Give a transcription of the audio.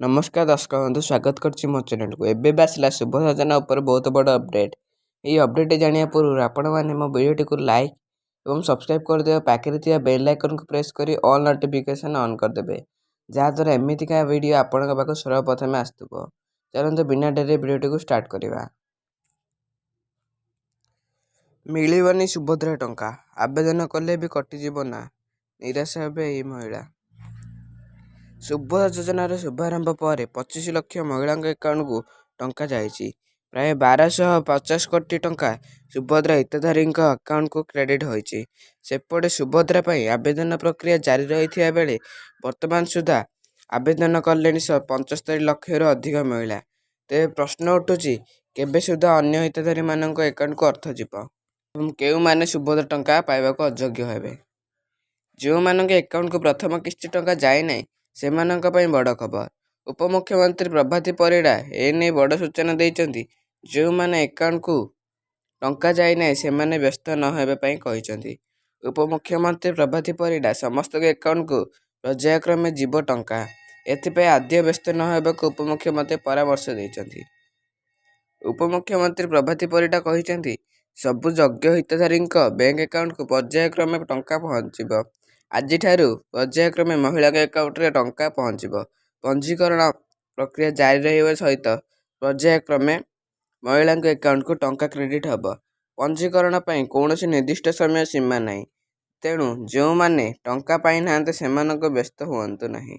ନମସ୍କାର ଦର୍ଶକ ବନ୍ଧୁ, ସ୍ୱାଗତ କରୁଛି ମୋ ଚ୍ୟାନେଲକୁ। ଏବେ ଏବେ ଆସିଲା ସୁଭଦ୍ରା ଯୋଜନା ଉପରେ ବହୁତ ବଡ଼ ଅପଡ଼େଟ୍। ଏହି ଅପଡ଼େଟ୍ ଜାଣିବା ପୂର୍ବରୁ ଆପଣମାନେ ମୋ ଭିଡ଼ିଓଟିକୁ ଲାଇକ୍ ଏବଂ ସବସ୍କ୍ରାଇବ୍ କରିଦେବେ, ପାଖରେ ଥିବା ବେଲ୍ ଆଇକନ୍କୁ ପ୍ରେସ୍ କରି ଅଲ୍ ନୋଟିଫିକେସନ୍ ଅନ୍ କରିଦେବେ, ଯାହାଦ୍ୱାରା ଏମିତିକା ଭିଡ଼ିଓ ଆପଣଙ୍କ ପାଖକୁ ସର୍ବପ୍ରଥମେ ଆସୁଥିବ। ଚାଲନ୍ତୁ ବିନା ଡେରିରେ ଭିଡ଼ିଓଟିକୁ ଷ୍ଟାର୍ଟ କରିବା। ମିଳିବନି ସୁଭଦ୍ରା ଟଙ୍କା, ଆବେଦନ କଲେ ବି କଟିଯିବ ନାଁ, ନିରାଶ ହେବେ ଏହି ମହିଳା। ସୁଭଦ୍ରା ଯୋଜନାର ଶୁଭାରମ୍ଭ ପରେ 25 ଲକ୍ଷ ମହିଳାଙ୍କ ଆକାଉଣ୍ଟକୁ ଟଙ୍କା ଯାଇଛି। ପ୍ରାୟ 1250 କୋଟି ଟଙ୍କା ସୁଭଦ୍ରା ହିତାଧିକାରୀଙ୍କ ଆକାଉଣ୍ଟକୁ କ୍ରେଡିଟ୍ ହୋଇଛି। ସେପଟେ ସୁଭଦ୍ରା ପାଇଁ ଆବେଦନ ପ୍ରକ୍ରିୟା ଜାରି ରହିଥିବା ବେଳେ ବର୍ତ୍ତମାନ ସୁଦ୍ଧା ଆବେଦନ କଲେଣି 75 ଲକ୍ଷରୁ ଅଧିକ ମହିଳା। ତେବେ ପ୍ରଶ୍ନ ଉଠୁଛି, କେବେ ସୁଦ୍ଧା ଅନ୍ୟ ହିତାଧିକାରୀମାନଙ୍କ ଆକାଉଣ୍ଟକୁ ଅର୍ଥ ଯିବ? ଏବଂ କେଉଁମାନେ ସୁଭଦ୍ରା ଟଙ୍କା ପାଇବାକୁ ଅଯୋଗ୍ୟ ହେବେ? ଯେଉଁମାନଙ୍କ ଆକାଉଣ୍ଟକୁ ପ୍ରଥମ କିସ୍ତି ଟଙ୍କା ଯାଇନାହିଁ, ସେମାନଙ୍କ ପାଇଁ ବଡ଼ ଖବର। ଉପମୁଖ୍ୟମନ୍ତ୍ରୀ ପ୍ରଭାତୀ ପରିଡ଼ା ଏନେଇ ବଡ଼ ସୂଚନା ଦେଇଛନ୍ତି। ଯେଉଁମାନଙ୍କ ଆକାଉଣ୍ଟକୁ ଟଙ୍କା ଯାଇନାହିଁ, ସେମାନେ ବ୍ୟସ୍ତ ନ ହେବା ପାଇଁ କହିଛନ୍ତି ଉପମୁଖ୍ୟମନ୍ତ୍ରୀ ପ୍ରଭାତୀ ପରିଡ଼ା। ସମସ୍ତଙ୍କ ଆକାଉଣ୍ଟକୁ ପର୍ଯ୍ୟାୟକ୍ରମେ ଯିବ ଟଙ୍କା। ଏଥିପାଇଁ ଆଦୌ ବ୍ୟସ୍ତ ନ ହେବାକୁ ଉପମୁଖ୍ୟମନ୍ତ୍ରୀ ପରାମର୍ଶ ଦେଇଛନ୍ତି। ଉପମୁଖ୍ୟମନ୍ତ୍ରୀ ପ୍ରଭାତୀ ପରିଡ଼ା କହିଛନ୍ତି, ସବୁ ଯୋଗ୍ୟ ହିତାଧିକାରୀଙ୍କ ବ୍ୟାଙ୍କ ଆକାଉଣ୍ଟକୁ ପର୍ଯ୍ୟାୟକ୍ରମେ ଟଙ୍କା ପହଞ୍ଚିବ। ଆଜିଠାରୁ ପର୍ଯ୍ୟାୟକ୍ରମେ ମହିଳାଙ୍କ ଆକାଉଣ୍ଟରେ ଟଙ୍କା ପହଞ୍ଚିବ। ପଞ୍ଜୀକରଣ ପ୍ରକ୍ରିୟା ଜାରି ରହିବା ସହିତ ପର୍ଯ୍ୟାୟକ୍ରମେ ମହିଳାଙ୍କ ଆକାଉଣ୍ଟକୁ ଟଙ୍କା କ୍ରେଡିଟ୍ ହେବ। ପଞ୍ଜୀକରଣ ପାଇଁ କୌଣସି ନିର୍ଦ୍ଦିଷ୍ଟ ସମୟ ସୀମା ନାହିଁ। ତେଣୁ ଯେଉଁମାନେ ଟଙ୍କା ପାଇନାହାନ୍ତି, ସେମାନେ ବ୍ୟସ୍ତ ହୁଅନ୍ତୁ ନାହିଁ।